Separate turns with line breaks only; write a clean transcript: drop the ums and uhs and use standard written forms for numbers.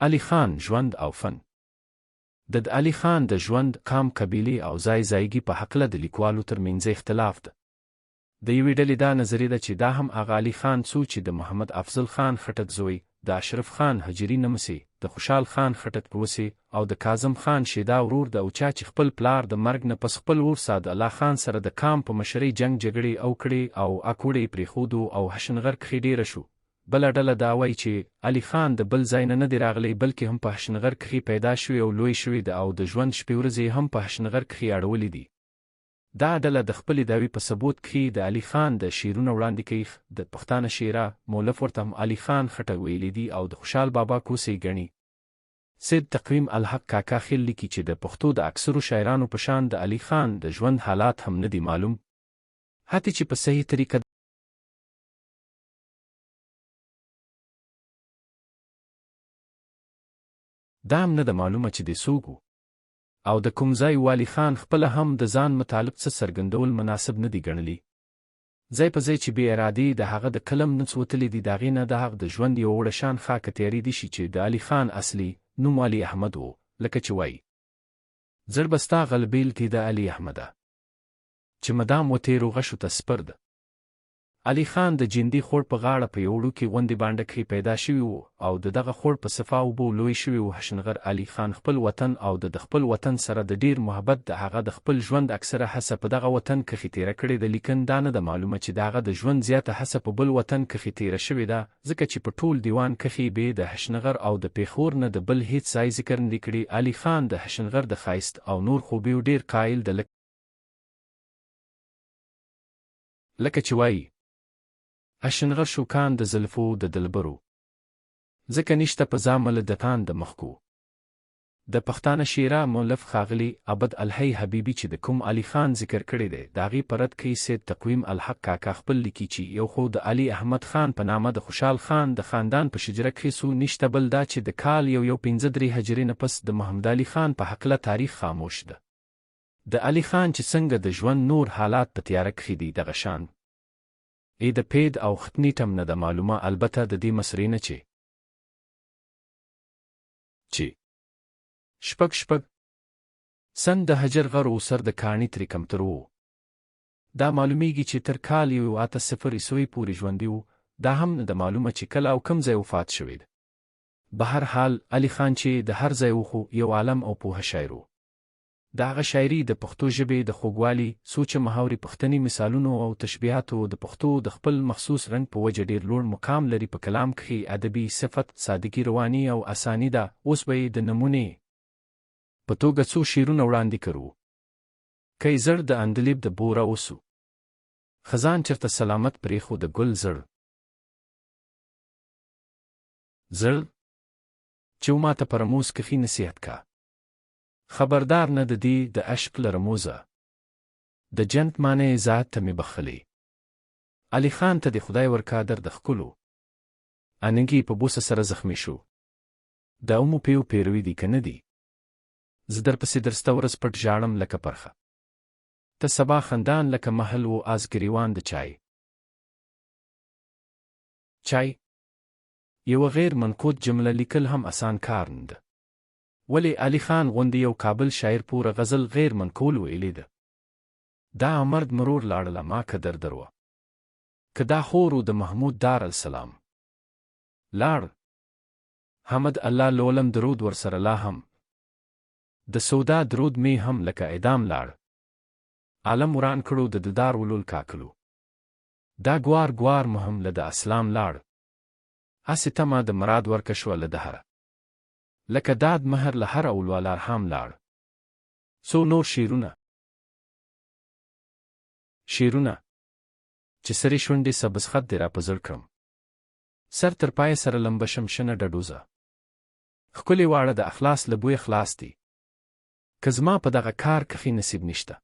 علي خان ژوند او فن. د د علي خان د ژوند، قام، قبيلې او ځای ځايګي په حقله د ليکوالو تر مينځه اختلاف د. د يوې ډلې دا نظريه ده چې دا هم هغه علي خان څو چې د محمد افضل خان خټک زوی، د اشرف خان هجري نمسې، د خوشحال خان خټک پروسې او د کاظم خان شېدا ورور د او چا چې خپل پلار د مرګ نه پس خپل ورور سعد الله خان سره د قام په مشرۍ جنګ جګړې او کړې او اکوړې يې پرېښودو او هشنغر کښې ډېره شو. بله ډله دا وايي چې علي خان د بل ځای نه نه دې راغلې بلکې هم په هشنغر کښې پيدا شوې او لوی شوې د او د ژوند شپې ورځې يې هم په هشنغر کښې اړولې دي. دا ډله د خپلې دعوې په ثبوت کښې د علي خان د شعرونه وړاندې کوي د پښتانه شعرا مولف ورته هم علي خان خټک وئيلي دي او د خوشحال بابا کوسې يې ګڼي. سيد تقويم الحق کاکا خېل ليکي چې د پښتو د اکثرو شاعرانو په شان د علي خان د ژوند حالات هم نه دي معلوم حتې چې په صحيح طريقه دا هم نه ده معلومه چې دی څوک و او د کوم ځای و علي خان خپله هم د ځان متعلق څه څرګندول مناسب نه دي ګڼلي. ځای په ځای چې بې ارادې د هغه د قلم نه څه وتلي دي د هغې نه د هغه د ژوند یوه وړه شان خاکه تیارېدی شي چې د علي خان اصلي نوم علي احمد و لکه چې وايي. زړ به ستا غلبیل کیده علي احمده. چې مدام وتیرو غشو ته سپرد. علي خان د جیندي خوړ په غاړه په یو وړوکي غوندې بانډه کښې پیدا شوي وو او د دغه خوړ په صفا اوبو لوی شوي وو هشنغر علي خان خپل وطن او د د خپل وطن سره د ډیر محبت د هغه د خپل ژوند اکثره حصه په دغه وطن کښې تیره کړې ده لیکن دا نه ده معلومه چې د هغه د ژوند زیاته حصه په بل وطن کښې تیره شوې ده ځکه چې په ټول دیوان کښې بې د هشنغر او د پیښور نه د بل هیڅ ځای ذکر ندی کړي علي خان د هشنغر د ښایست او نور خوبیو ډیر قایل د لکه چې وايي. اشنغر شو کان د زلفو د دلبرو. ځکه نشته په زامه له دتان د مخکو. د پښتانه شعرا مولف ښاغلي عبد الحی حبیبي چې د کوم علي خان ذکر کړی دی د هغې په رد کښې سید تقویم الحق کاکا خپل لیکي چې یو خو د علي احمد خان په نامه د خوشحال خان د خاندان په شجره کښې څو نشته بل دا چې د کال یو یو 53 هجرې نه پس د محمدعلي خان په حقله تاریخ خاموش ده. د علي خان چې څنګه د ژوند نور حالات په تیاره کښې دي دغه شان ئې د پېد او ختني ټم نه ده معلومه البته د دې مسرې نه چې چې شپږ شپږ سن د حجر غر او سر د کاڼي ترې کمتر وو دا معلومیږي چې تر کال 180 عیسوي پورې ژوندي وو دا هم نه ده معلومه چې کله او کوم ځای وفات شوی ده بهر حال علي خان چې د هر ځای وو خو یو عالم او پوه شاعر وو. د هغه شاعري د پښتو ژبې د خوږوالي، سوچه محاوري پښتني مثالونو او تشبيهاتو د پښتو د خپل مخصوص رنګ په وجه ډېر لوړ مقام لري په کلام کښې ادبي صفت، سادګي رواني او اساني ده اوس به يې د نمونې په توګه څو شعرونه وړاندې کرو. کۀ زړ د عندليب د بوره اوسو. خزان چرته سلامت پرېښو د ګل زړ. زړ چې وماته په رموز کښې نصيحت کا. خبردار نه د دي د عشق له رموزه. د جنت معنی ذات ته مې بخښلې. علي خان ته دې خدای ورکا در د ښکلو. اننګي په بوسه سره زخمي شو. د اومو پيو پيروي دي که نه دي. زه درپسې درسته ورځ پټ ژاړم لکه پرخه. ته سبا خندان لکه محل و از ګريوان د چای. چای. يوه غير منقوط جمله ليکل هم اسان کار ند. ولې علي خان غوندې یو کابل شاعر پوره غزل غیر منقول ویلی ده. دا امرد مرور لاړله ما که در دروه. که دا خور و د محمود دار السلام. لاړ. حمد الله لولم درود ورسره لا هم. د سودا درود مې هم لکه اعدام لاړ. عالم وران کړو د ددار ولول کاکلو. دا ګوار ګوار مهم له د اسلام لاړ. هسې تمه د مراد ورکه شوه له دهره. لکه داد مهر له هر اولوالارحام لاړ. څو نور شعرونه. شعرونه. چې سرې شونډې سبز خط دې را په زړ کړم. سر تر پایه سره لمبه شم شنه ډډوزه. ښکلې واړه د اخلاص له بویه خلاص دي. که زما په دغه کار کښې نصیب نشته.